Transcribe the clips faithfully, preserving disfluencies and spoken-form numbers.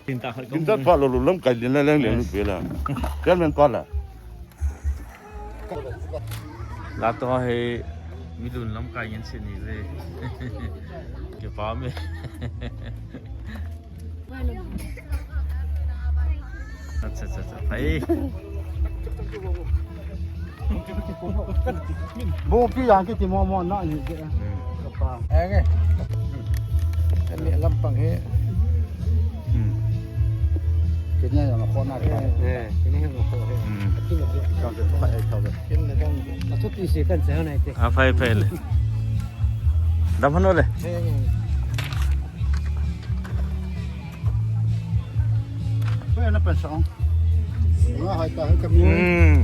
Tin ta khat. Tin ta pha lo lo lam kai lin la leng leng lu pe la. Kan men pa la. La to he mi lun lam kai ngen se ni ve. Ke pa me. Acha, acha, acha. Phai. Bo pi yang kiti mo mo na ni de. Hmm. Ka pa. Enge. Ani lampang he. Hmm. Kini yang ko na ka. Eh, kini yang ko he. Hmm. Kini yang ko he. Kini yang ko he. Atu pi se kan se na ite. A phai phai le. Dam hano le. He. Ko na pa sa. Nga hai ta hai ka mi. Hmm.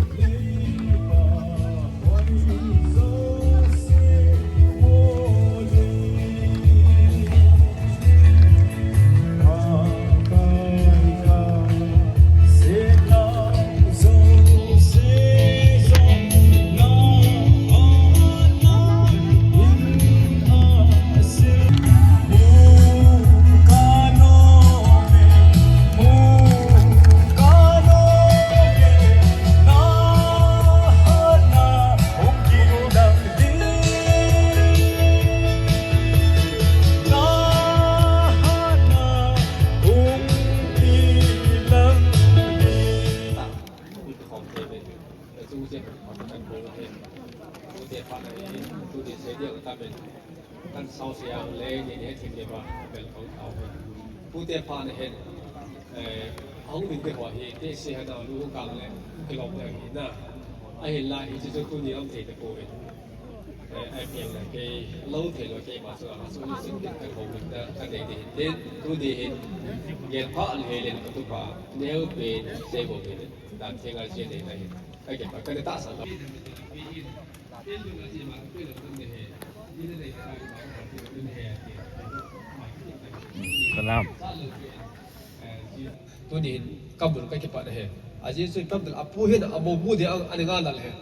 Kan sau sia le ni ni thim le ba bel ko tau. Pute pha ne hen, eh, ahung min te ho hi te se ha na lu kang le ke lo te hi na. A hin la hi chu chu tu ni om te te ko ve. Eh, ai piang le ke lo te lo ke ma chu a chu ni sin ke ko min da ka dei te hin te tu ni hin. Gen pha le le ko tu pa neo pe se bo pe dan te ga se de na hin. Ai ke pa ka de ta sa lo. Salam. Tuni hin kabul ka kipat he. Aji chu pam dal apu hin amo mu de ang ani nga lal he.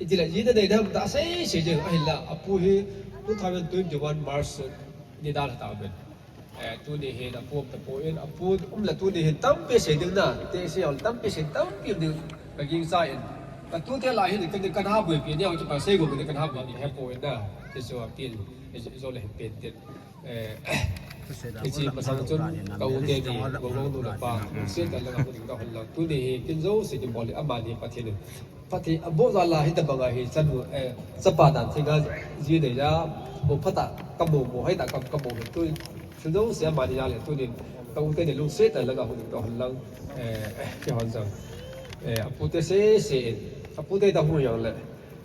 Itila jina dei dam ta sei sei je ahinla apu hi two thousand twenty-one March ni dal ta ben. Eh, tuni hin apu um ta poi, apu um la tuni hin tampi sei ding na, te sei hol tampi sei tampi ding ka ging sa in. Ka tu te la hin ka, ka ha boi pi ni, ka pa sei go ka ha boi ni he poi na. Te so apil, zo le pen te. Eh, kichi masang chun ka u te ni, go go nu le pa, u se ta la ka pu ding ka hol la. Tuni hi kin zo sei ding bol ama ni Pathen. Phatthei aboh jal a hitabang a hi chanu, eh, chapa dan thei nga ji nei ja, mo phatah ka mo, mo hai ta ka, ka mo hin tu, thil jouse amani jal hin tunin, ka u te ni lungset na langa hung ding ka hon lang, eh, kihon jong. Eh, apute sese in, apute ta hung jong le,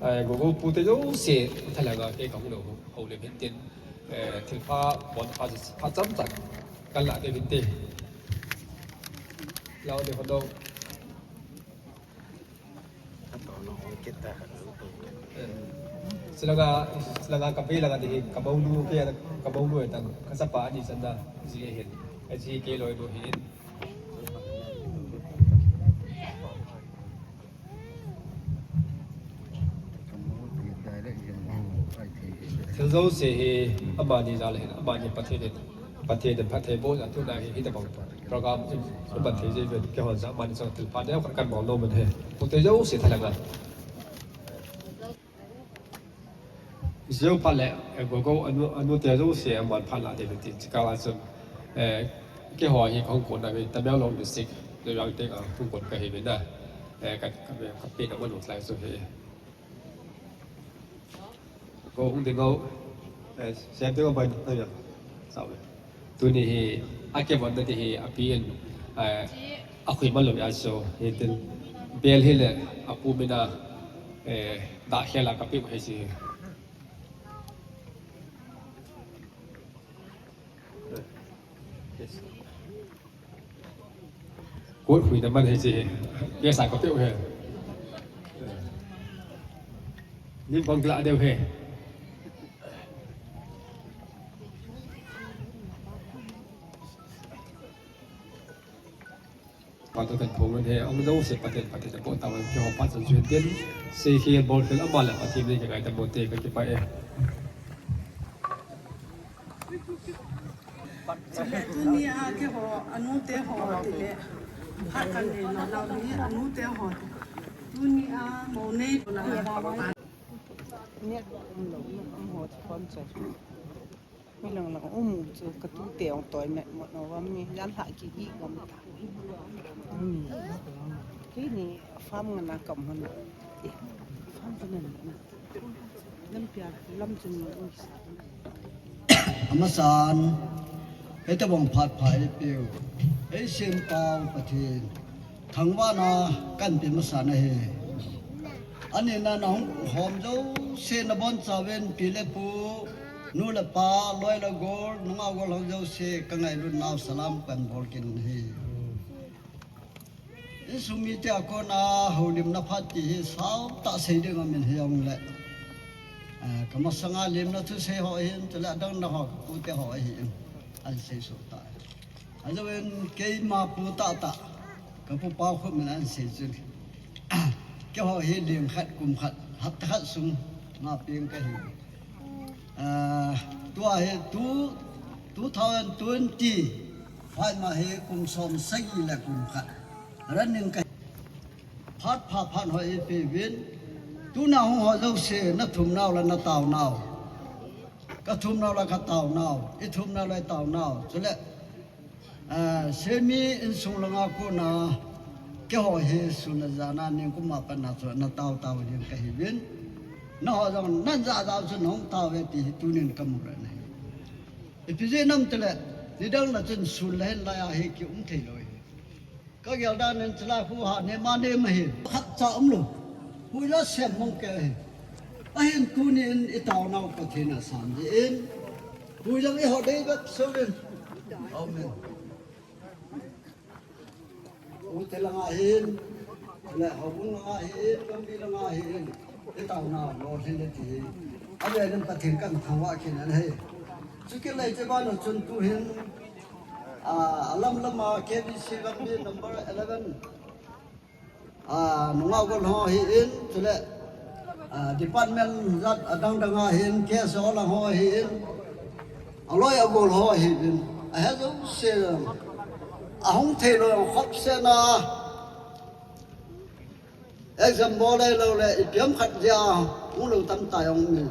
eh, gogo pute jouse, thalanga ke ka hung lo, ho le hin tin, eh, thil pha, bon pha, pha cham cham, kan la te hin te. Lao de hon lo. Silanga, silanga kape langa ding hi, kamau lu ke, kamau lu e tang, kachapa ani sanna, ji e hin, ji ke loi lu hin. Thil jouse hi, amani jal hin, amani Pathen hin. Pathen in phatthei boh jeh a tuna hi, hitabang program in, in ban thei jeh uvin, keihon jong aman jong thil pha neo khat kan bol nom in ahi. Pute jouse thalheng a. Jeo phat le, eh, gogo anu, anu te jouse aman phat la ding uvin tin, chikal a chun, eh, keiho hi kahung kon na uvin, Tamenglong district, Loiwang teng a hung kon kahi uvin na. Eh, ka, ka, ka pen a manu tlai chu hi. Ko hung ding o, eh, sem ding o bai, eh, ya. Sao le. Tuni hi, akivon na ti hi, api in, eh, akhui man lou ya so, hitin, bel hi le, apu mina, eh, da khel a kapi u hi si. Yes. Kot huina man hi chi. Ke sa ko teu he. Nim bang la deu he. Tua kan phong in he, ahung jouse Pathen, Pathen in apoh tauhen, keiho pachat chu hitin, seikhel bolkhel ama le Pathen in kingai tapote, kakipah e. Chule tunia keiho, anute ho tile, phat kan nei nau nau hi anute ho. Tunia mou nei Network umlou, um ho chu phone choi. Mi lang lang um u chu katute ong toi met mot no va mi jan lha kigih gam ta. Kini farm ngana kam hon. Farm chu nan na. Lampi a lam chu ni um sa. Amasan, hetabang phat pha eipeu, eisempau Pathen thangvahna kahin pe masa nahi. Anina nahung hom jouse nabonchauvin pi le pu, nu le pa, loi le gol, nungah gol ho jouse kangailut nau salam kahin bol kit nahi. Insung mite a kona houlimna phat ti hi sautah sei ding amin hijongle, ah, kamasanga limna thusei ho hin, chule adang dang ho, kapute ho ahin, ahin seisoh tai. Ajouvin keima pu tahtah, kapu Paokhup min ahin sei chun, keiho hi lim khat, kum khat, hapta khat sung nga peng kahi. Ah, tua hi two, two thousand twenty-five ma hi kum som sagi le kum khat running kahi. Phat pha phat hoi eipeuvin. Tuna hung ho jouse nathum nau le natao nau, kathum nau le katao nau, ithum nau le itao nau, chule Ah, Semi insung langa kona, keiho hi sun le jan a ningkum a pat na chu natao tao ding kahiuvin. Nangho jong najah jah chun nahung taove ti hi tunin kamu le nahi. Ipi jeh ham itile, nidang le chun sun le hin laiya hi kium thei lou hi. Kagel dan in chulai khu ha ne ma ne ma hi. Khatcha umlou. Huila sem mong kei hi. Ahin tunin itao nau Pathen in asan jin. Huila iho dei bep souvin. Amen. Ute langa hin, le houbung langa hin, lampi langa hin, itao nau lolhin le ti. Avel in Pathen kathangvah kit nahi. Chukit le hiche bana chun tuhin, ah, alam lama K B C lampi number eleven. Ah, nungah gol ho ahin, chule, ah, department jat adang dang ahin, K S O lang ho ahin, aloi agol ho ahin, ahe jouse, ahung thei lou, khop sena, exam bol le lou le, ipi ham khat jeh a, hung lou tamtah jong um in.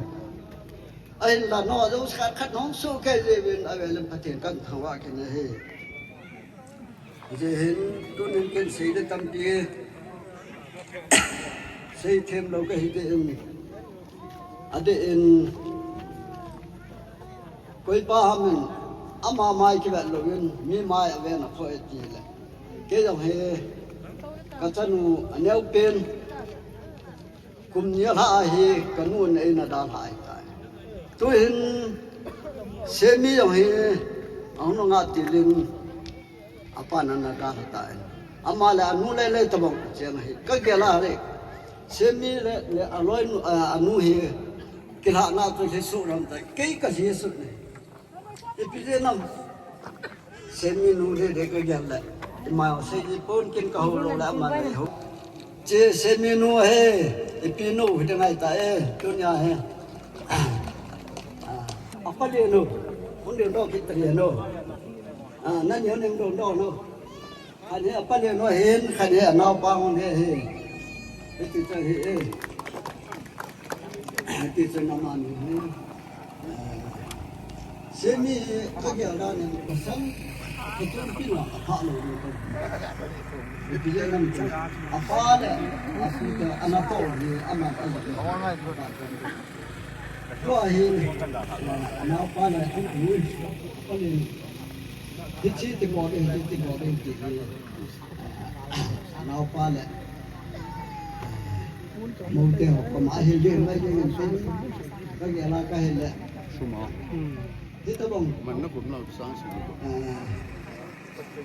Ahinla nangho jouse khat khat hung soh kei jeh uvin, avel in Pathen kathangvah kit nahi. Hijeh hin, tunin ken sei ding tampi, sei them lou kahi ding in, adeh in, koipa ham in, ama mai kivet louvin, mi mai aven aphoh e tile. Kei jong hi, kachanu aneopen, kum ni alhah ahi, kanu in eina dalha ahitai. Tuhin, Semi jong hi, ahung nungah tilin, apan ana dalha tai. Ama le anu lele tobang cheng ahi. Kagel a le, Semi le, le aloinu, a, anu hi, kilhahna chu lhesoh lam tai. Kei kalhesoh nahi. Ipi jeh ham. Semi nu le de kagel le. Ima seiji pon ken kahou lou le ama le hou. Che Semi nu he. Ipi nu hi de ngai ta e. Tunia he. Ah. Apa le nu. Hung de do kit ta le nu. Ah, nani hung de do do nu. Khat hi apa le nu hin, khat hi anaopa hung hi hin. Hiti chu hi e. Hiti chu nama ni hin. Eh, Semi hi kagel dan in pasal, kachung pin a apha lou ni ka. Hiti le nam chu. Apa le, asu te, ana to ni, ama, ama. Tua hi, anaopa le, anaopa le, hiche ti bol ding, hiche ti bol ding ti hi, anaopa le, moute ho, koma hi ding, mai ding, kagel a kahi le. Suma. Hitabang. Man na kum na sang sum.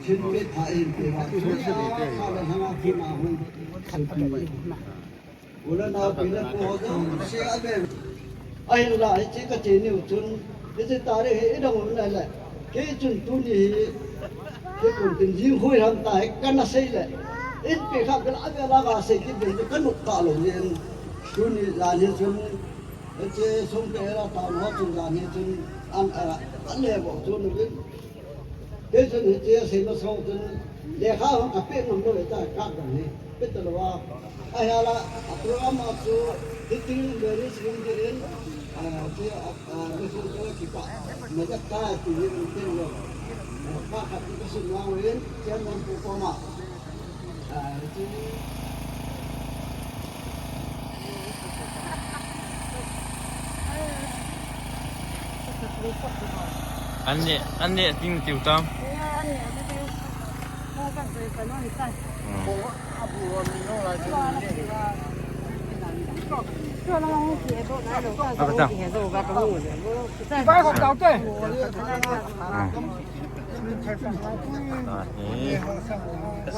Chin pe pha in pe wa. Sum sum pe. Ka le hanga ki ma hun. Ula nao pi le pu ho jouse aben. Ahinla, hiche kati niu chun, hiche tarikh hi idong um le le. Kei chun tuni hi, Kei kon tin jing hui ham ta he kana sei le. Inpi kha kala avela ka sei kit ding ka nop ta lou jeng. Tuni jan hi chun, hiche sum ke la ta ho chun jan hi chun an, a, an le bo chun ni. Kei chun hiche sei ma so chun lekha hung ka pe ngam lou ta ka dang ni. Pe ta lou a. Ahinla, a program a chu, hitin, very soon, hitin, ah, chu, ah, ah, very soon, chu, kipa, maja ta, ti, ni, tin, lo. Ah, pa, pa, ti, ka sun, ma, wen, chairman, pu, pa, ma. Ah, chu. An ne, an ne, ting, tiu, tam. Hmm.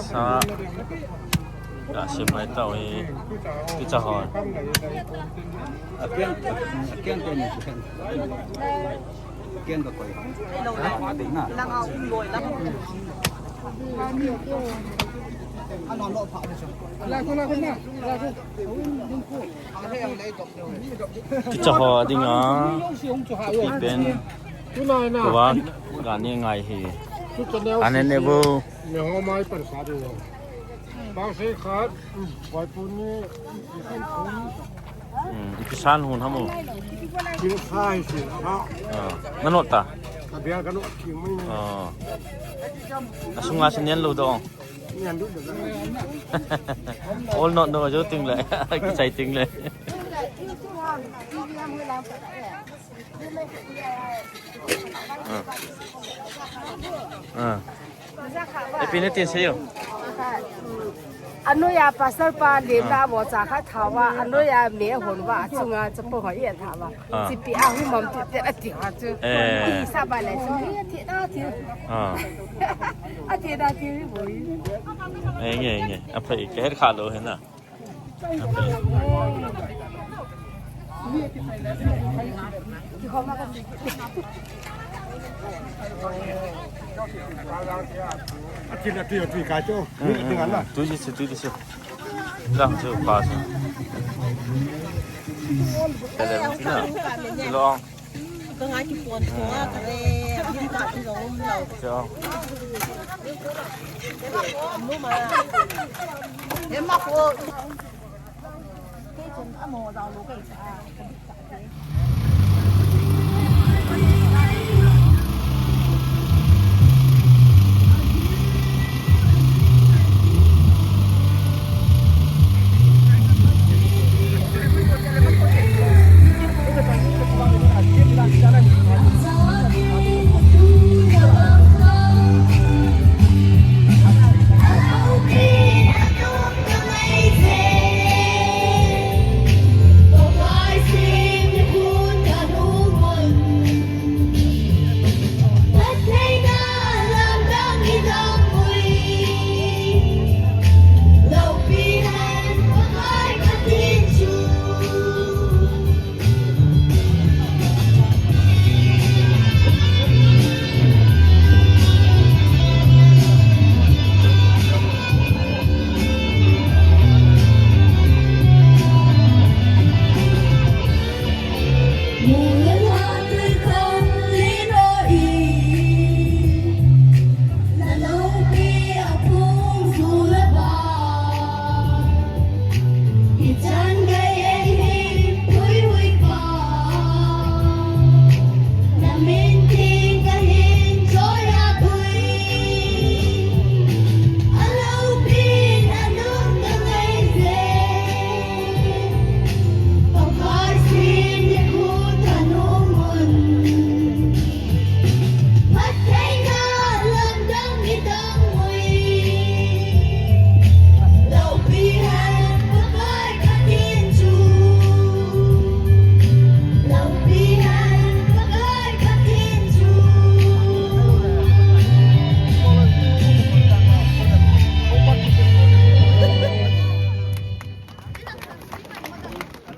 Sa, ya, sim mai tau hi. Kicha ho. Kicha ho ding a. Pi pen. Kova, gani ngai hi. Gani ne bu. Bang sei khat, wai pu ni, Hmm, ipi san hun ham u? Kisa hi si, ha. Ah, nanot ta? Abia ka not ki mai ni. Ah. Asunga si nian lou dong. Nian lou dong. All not no jo ting le. Kisai ting le. Ah. Ah. Epi ne tin sei yo. Anoiya pastor pa lemna bo cha kha thawa, anoiya me hon va chunga chapo ho ye thawa. Ah. Chipi a hu mam tu te ati ha chu. Eh. Isa ba le chu ye ti da ti. Ah. Ati da ti bo. Eh, nge, nge. Aphai ke her kha lo he na. Tui di si, tui di si. Lang chu pa si. Tele na. Long. Ka ngai kipon ko a ka re, min ka ki long um lo. Cho. Em ma ko. Kei chen a mo dau lo kei sa.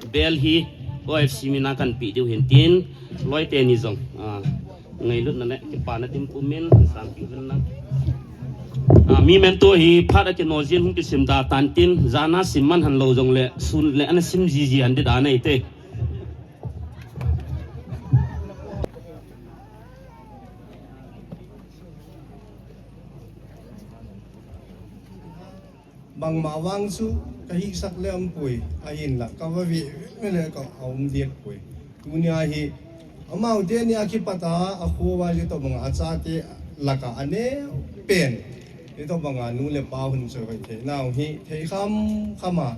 Bel hi O F C mina kan pe diu hin tin, loi teni jong, ah, ngailutna le kipana tin pumin, sampi uvin lang. Ah, memento hi phat a kinoi jin hung kisim da tan tin, jan a sim man hen lou jongle, sun le ana sim jiji hen ding dan ahi te. Bangma vang chu ka hihsak le aum poi, ahinla ka va ve ve le ka aum det poi. Tunia hi, amau teni a kipat a, a kho a hi tobang a chate laka aneo pen. Hi tobang a nu le pa hun choi hoi thei nau hi, thei kham kham a,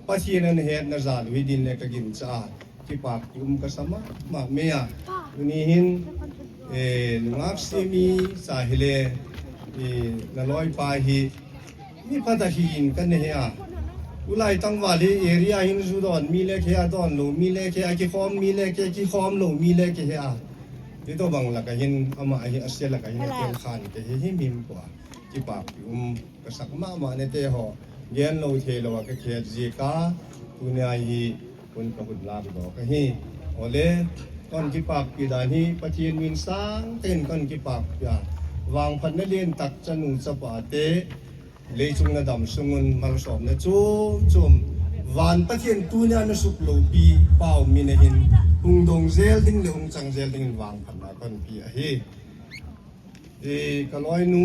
Pathen in ahetna jal u hi din le ka gincha a. Kipakpi um kasa mama mai a. Tuni hin, eh, nungak semi sa hile, eh, na loipa hi, mi phat ahin kana he a. Tulai tangval hi area hin ju don mi le kei a, don lou mi le kei a, kikhom mi le kei, kikhom lou mi le kei he a. Hi tobang laka hin, ama hi asia laka hin, akel khan kei hi, hi mim ko a. Kipakpi um kasa mama nete ho. Gen lou thei lou a ka khet jeh a, tunia hi, Kon ka hun lak doh ka hi. Ole, kon kipakpi dan hi, Pathen min sang ten kon kipakpi a. Vangphatna lien tak chanu chapa te, leichung na dam sungun malsomna chom chom. Van Pathen tunia na suk loupi pau min a hin, hung dong jel ding le hung chang jel ding in vangphatna kon pe ahi. E, ka loinu,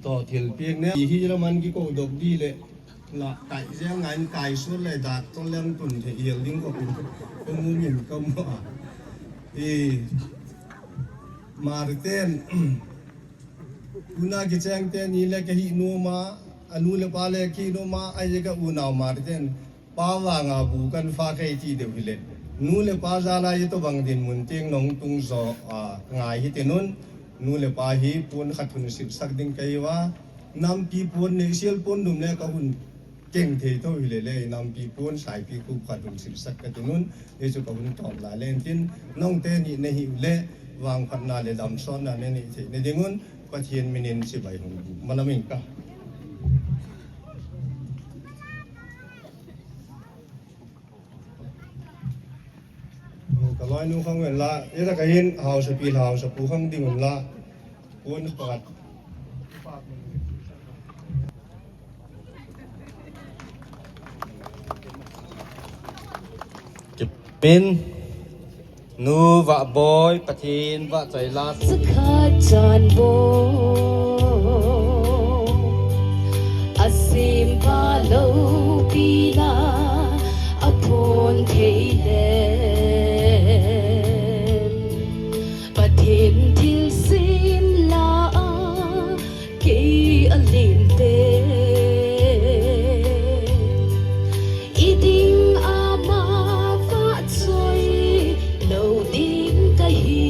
to thil piak ne. I hi la man ki ko dok di le. La kai jeng ngai kai sur le dak to leng tun the i ding ko pin. Ko mu min ko mo. E, Martin. Una ki cheng te ni le ka hi nu ma, anu le pa le ki nu ma, ai ka unau Martin. Pa vanga bu kan fa kei ti deu hile. Nu le pa jal a hi tobang dinmun teng nong tung jo, a, ngai hite nun. Nu le pa hi pon khat hun silsak ding kei va. Nampi pon nei sial pon dum le ka hun keng thei to hile le. Nampi pon saipi khup khat hun silsak ka ti nun. Hichu ka hun tom la le tin. Nong teni nei hi le. Vangphatna le damsotna nei nei thei nei ding un. Pathen min in chibai hung bu. Malam in ka. Ka loinu khang ven la, ita ka hin hausapi le hausapu khang ding un la, pon khat. Kipen, nu va boi, Pathen va chai la. Sakhat chan bo, asim pa lo pi na, aphon thei le. Pathen thilsem la a, kei a len te. I ding ama va choi lo ding ka hi.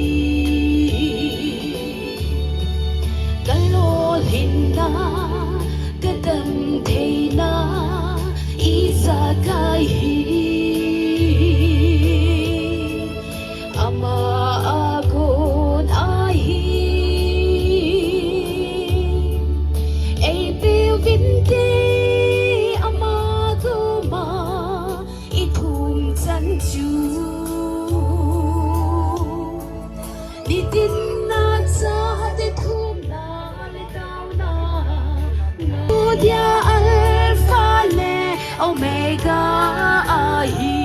Ka lolhinna, ka dam theina, i ja ka hi. Ama a kon ahi. Ei pe vin te ama koma i thum chan chu. Nitin na chate thumna le tauna. Dia Alpha le Omega ahi.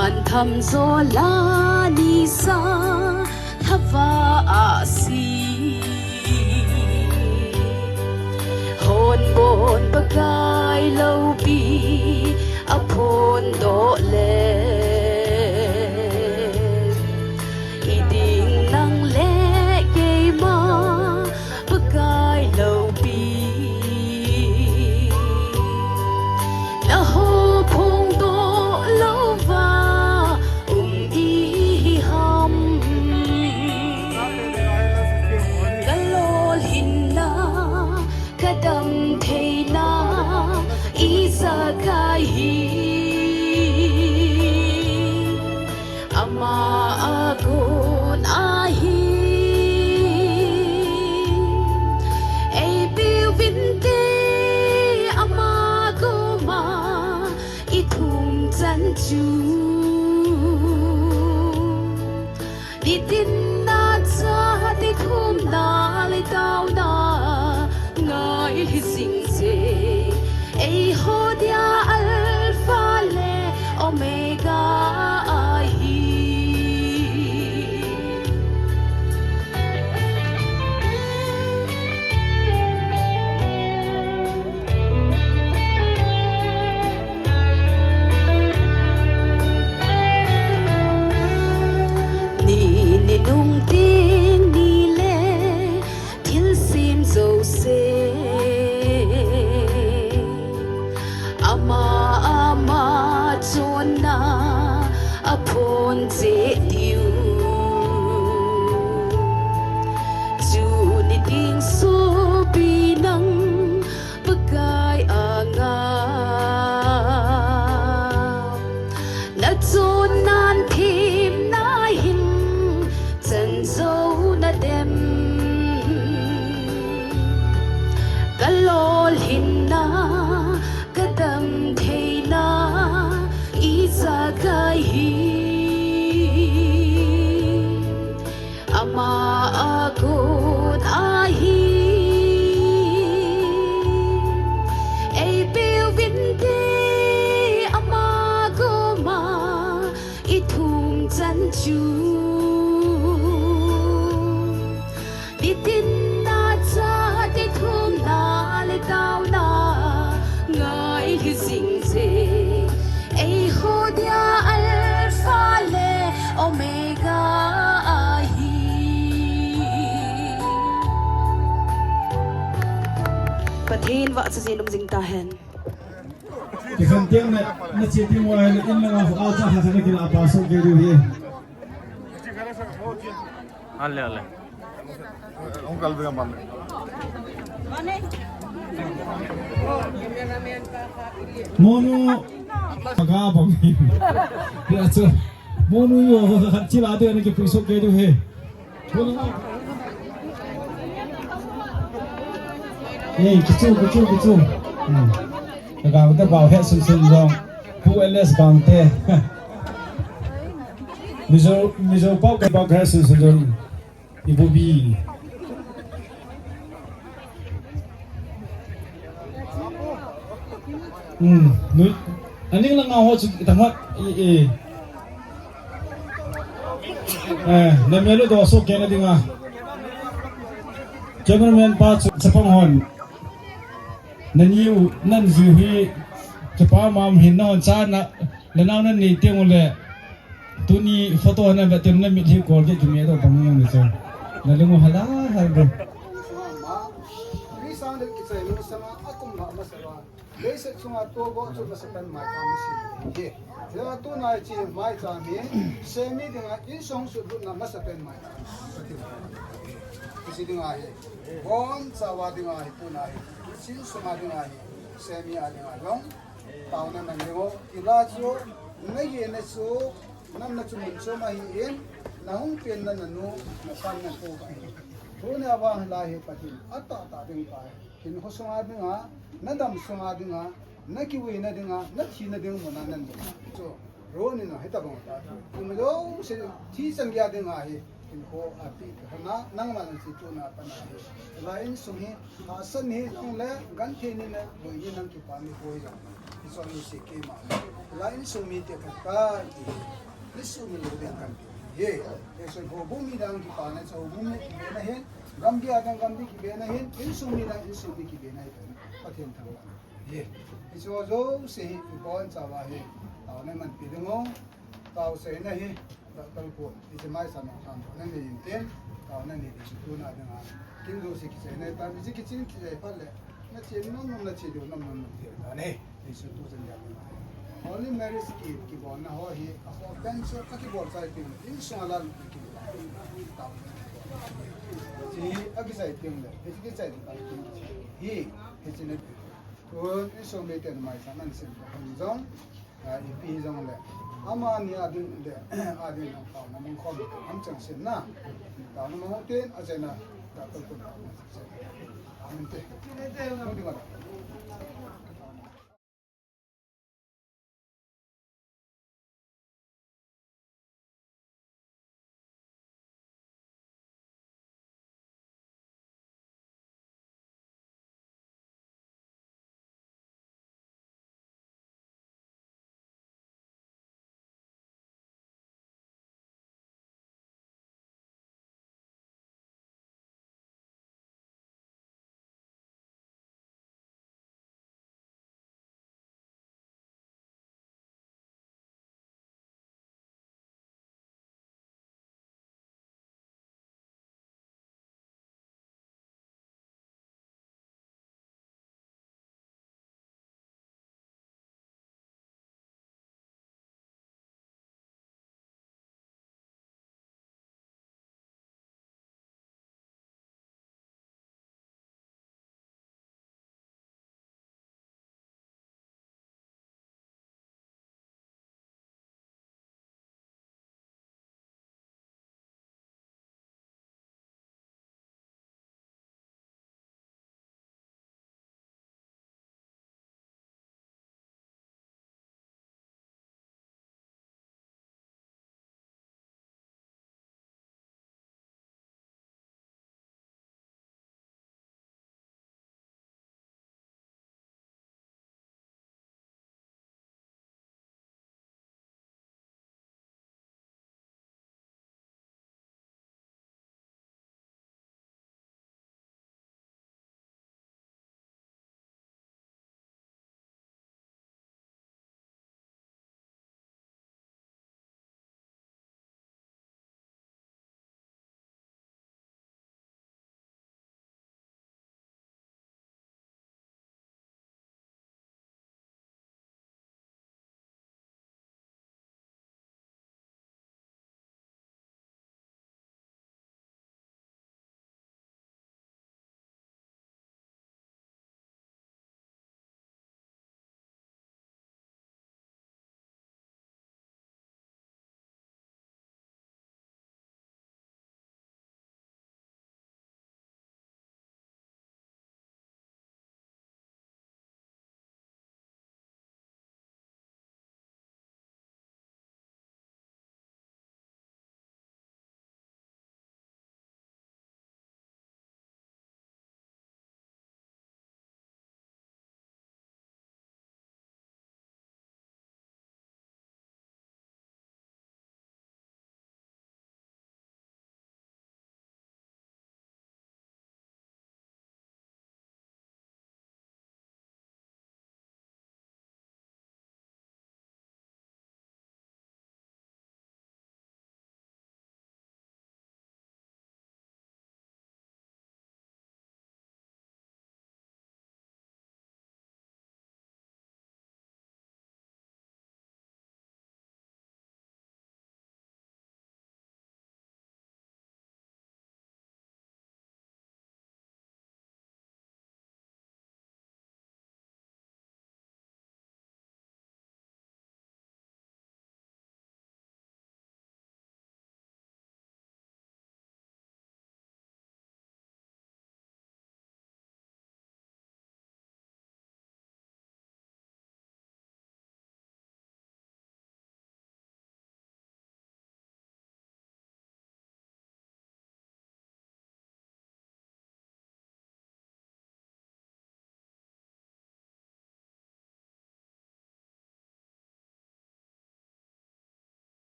An tham zo la ni sa thava a si. Hon bon Pakai lo pi a phon doh le. I ding nang le keima Pakai lo pi. Na ho phong doh lo va um i hi ham. Eiho dia Alpha le Omega ahi. Ni, ni nung tin ni le thilsem jouse, ama, ama chonna aphon cheh diu. Tuni ding sopi nang Pakai anga nachonna themna hin chan jou nadem? Kalolhinna, kadam theina ijakai hi ama akon ahi. Eipeh uvinte ama koma ithum chan chu. Nitin nachate thumna le taona ngai hi jing je. Eiho dia Alpha le Omega ahi. Pathen vahchoi jeh in um jing tahen. Kikhen tiang le, nache tiang uva le, in langa hu a cha kha kha nakila pa so ke diu hi. Ale, ale. Hung kal ding a man. Monu. Paga bang. Ya, chu. Monu yo, khat chi la de, na ki pui so ke diu he. Ei, kichu, kichu, kichu. Hmm. Ka gang te bau he sun sun jong. Pu L S Gangte. Mizo, Mizo pau ka bau he sun sun jong. Ibobi. Hmm, nui. Aning langa ho chu itang hot. I, i. Eh, na melu do so kena dinga. Cameraman pa chu chapang hon. Nani u, nan ju hi, chapa mam hin na hon cha na, na nau nan nei teng u le. Tuni photo na ve tem na mit hi kol ke kime do bang yang ni chu. Na lungu hala hal de. Ri sang de kichai lo sama akum ma ma sa. Leiset chunga tobo chu masapen maicham ahi. Hia tunai chi maicham hi, semi dinga insung sutna masapen maicham. Hiche dinga hi, bonchauva dinga hi tunai hi, insunga dinga hi, semi a dinga jong, taona nang dingu, kila chu, nagena chu, namna chu mun chom ahin, nahung penna nanu, napan napu ahi. Tuni a vang hilai hi Pathen, atahtah ding pa hi. Hinkho sunga dinga, nadam sunga dinga, nakivuina dinga, nathina ding muna nan dinga. Chu, Ronnie na hitabang ta. Kum jouse thi chan geiya dinga hi, hinkho api ka na, nangma nang chi tuna pana hi. Hilai insung hi, hasan hi jongle, genthei ni le, boi ni nang kipa ni boi jong. Hiche hi si keima. Hilai insung mite khat ka, insung mi lo ding kan. Ye, ye so houbung mi dang kipa na, houbung mi kibe na hin, Gambih a dang Gambih kibe na hin, insung mi dang insung mi kibe na hin, Pathen thangvah. Ye. Hiche jouse hi, ibonchauva hi, taona manpi dingu, tao seina hi, Doctor Pu, hiche maicham a tham, na nei in tin, taona nei ding chu tuna dinga. Kin jouse kichai na tan, hiche kichin kichai phat le, nache nom nom, nache diu nom nom, nom thei ta ne. Jesu tu chan dia ma. Holy Mary Scheme kibolna ho hi, a ho pen chu a kibol chai teng, insunga la lu kibol. Tao. Chi a kichai teng le, hi kichai teng le. Hi, hi chi ne. Tun insung mite maicham nan sem ko hon jong, a, ipi jong le. Amani a ding le, a ding a pao na mong khom, am chang sem na. Tao na mong tin, a chena, ta ko ko. Amen te. Mong ding a.